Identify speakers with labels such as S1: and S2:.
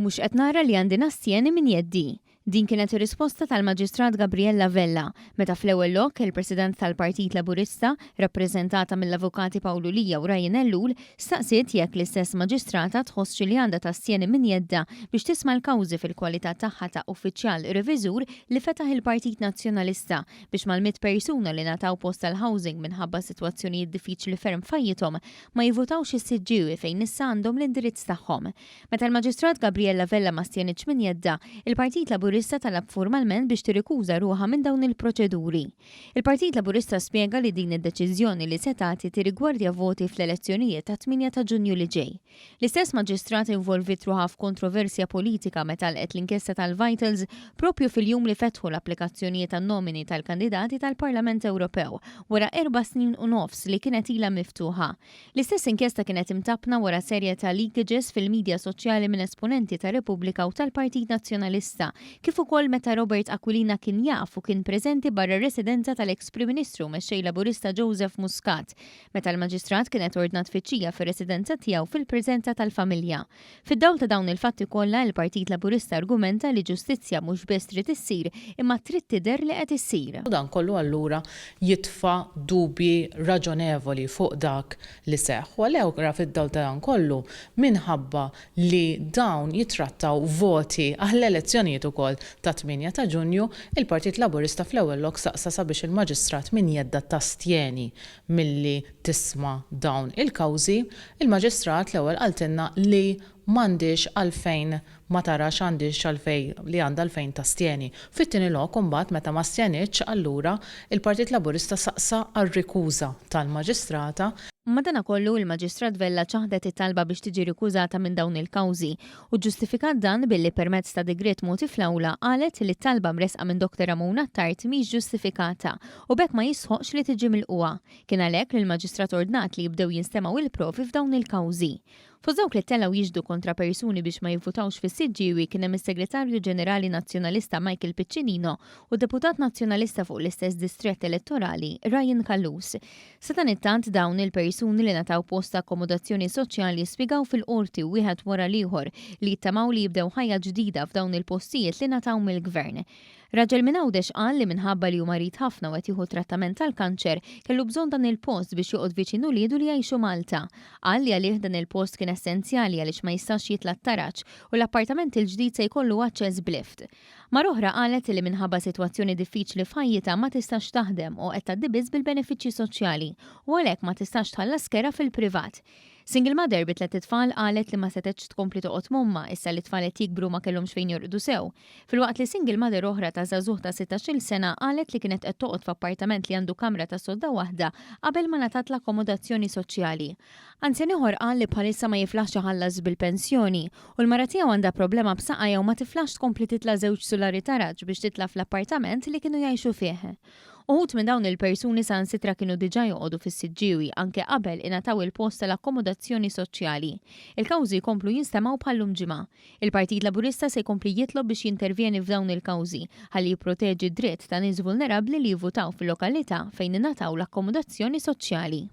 S1: Mhux qed nara li għandi nastjeni minn jeddi. Din kienet ir-risposta tal-Maġistrat Gabriella Vella meta fl-ewwel lok il-President tal-Partit Laburista, rappreżentata mill-Avukati Pawlu Lia u Ryan Ellul, staqsiet jekk l-istess Maġistrata tħossx li għandha tastjeni minn jeddha biex tisma' l-kawżi fil-kwalità tagħha ta' uffiċjal reviżur li fetaħ il-Partit Nazzjonalista biex mal-100 persuna li ngħataw post tal-housing minħabba sitwazzjonijiet diffiċli ferm f'ħajjithom ma jivvutawx is-Siġġiewi fejn issa għandhom l-indirizz tagħhom. Meta l-Maġistrat Gabriella Vella ma stjenitx minn jeddha, il-Partit Laburista talab formalment biex tirrikuża ruħha minn dawn il-proċeduri. Il-Partit Laburista spjega li din id-deċiżjoni li se tagħti tirrigwardja voti fl-elezzjonijiet tat-8 ta' Ġunju li ġej. L-istess Maġistrat involviet ruħha f'kontroversja politika meta għalqet l-inkjesta tal-Vitals proprju fil-jum li fetħu l-applikazzjonijiet għan-nomini tal-kandidati tal-Parlament Ewropew, wara erba' snin u nofs li kienet ilha miftuħa. L-istess inkjesta kienet imtappna wara serje ta' leakages fil-midja soċjali minn esponenti ta' Repubblika u tal-Partit Nazzjonalista, kif ukoll meta Robert Aquilina kien jaf u kien preżenti barra r-residenza tal-eks Prim Ministru u Mexxej Laburista Joseph Muscat, meta l-Maġistrat kienet ordnat tfittxija fir-residenza tiegħu fil-preżenza tal-familja. Fid-dawl ta' dawn il-fatti kollha, il-Partit Laburista argumenta li ġustizzja mhux biss trid issir, imma trid tidher li qed issir.
S2: U dan kollu allura jitfa' dubji raġonevoli fuq dak li seħħ. U allura fid-dawl ta' dan kollu, minħabba li dawn jittrattaw voti għall-elezzjonijiet ukoll tat-8 ta' Ġunju, il-Partit Laburista fl-ewwel lok staqsa sabiex il-Maġistrat minn jeddha tastjeni milli tisma' dawn il-kawżi. Il-Maġistrat l-ewwel qaltilna li m'għandhiex għalfejn ma tarax għandhiex għalfejn li għandha għalfejn tastjeni. Fit-tieni lok imbagħad meta ma stjenietx allura il-Partit Laburista saqsa għar-rikuża tal-Maġistrata.
S1: Madanakollu, il-Maġistrat Vella ċaħdet it-talba biex tiġi rikużata minn dawn il-kawżi u ġġustifikat dan billi permezz ta' digriet mogħti fl-awla qalet li t-talba mressqa minn Dr Ramon Attard mhix ġustifikata u b'hekk ma jistħoqqx li tiġi milqugħa. Kien għalhekk li l-Maġistrat ordnat li jibdew jinstemgħu il-provi f'dawn il-kawżi. Fost dawk li ttellgħu jixhdu kontra persuni biex ma jivvutawx fis-Siġġiewi kien hemm is-Segretarju Ġenerali Nazzjonalista Michael Piccinino u d-Deputat Nazzjonalista fuq l-istess distrett elettorali Ryan Callus. Sadanittant dawn il-persuni li ngħataw post ta' akkomodazzjoni soċjali spjegaw fil-Qorti wieħed wara l-ieħor li jittamaw li jibdew ħajja ġdida f'dawn il-postijiet li ngħataw mill-Gvern. Raġel minn Għawdex qal li minħabba li hu marid ħafna u qed jieħu trattament tal-kanċer, kellu bżonn dan il-post biex joqgħod viċin uliedu li jgħixu Malta. Qal li għalih dan il-post kien essenzjali għaliex ma jistax jitla' t-taraġ u l-appartament il-ġdid se jkollu aċċess b'lift. Mara oħra qalet li minħabba sitwazzjoni diffiċli f'ħajjitha ma tistax taħdem u qed tgħaddi biss bil-benefiċċji soċjali u għalhekk ma tistax tħallas kera fil-privat. Single mother bi tlett itfal qalet li ma setgħetx tkompli toqgħod m'ommha issa li t-tfal qed jikbru u ma kellhomx fejn jorqdu sew. Filwaqt li single mother oħra ta' żagħżugħ ta' sittax-il sena qalet li kienet qed toqgħod f'appartament li għandu kamra ta' sodda waħda qabel ma ngħatat l-akkomodazzjoni soċjali. Anzjan ieħor qal li bħalissa ma jiflaħx iħallas bil-pensjoni u l-mara tiegħu għandha problema b'saqajha u ma tiflaħx tkompli titla' żewġ sulari taraġ biex titla' fl-appartament li kienu jgħixu fih. Uħud minn dawn il-persuni saħansitra kienu diġà joqogħdu fis-Siġġiewi anke qabel ingħataw il-post tal-akkomodazzjoni soċjali. Il-kawżi jkomplu jinstemgħu bħal-lum ġimgħa. Il-Partit Laburista se jkompli jitlob biex jintervjeni f'dawn il-kawżi ħalli jipproteġi d-dritt ta' nies vulnerabbli li jivvutaw fil-lokalità fejn ingħataw l-akkomodazzjoni soċjali.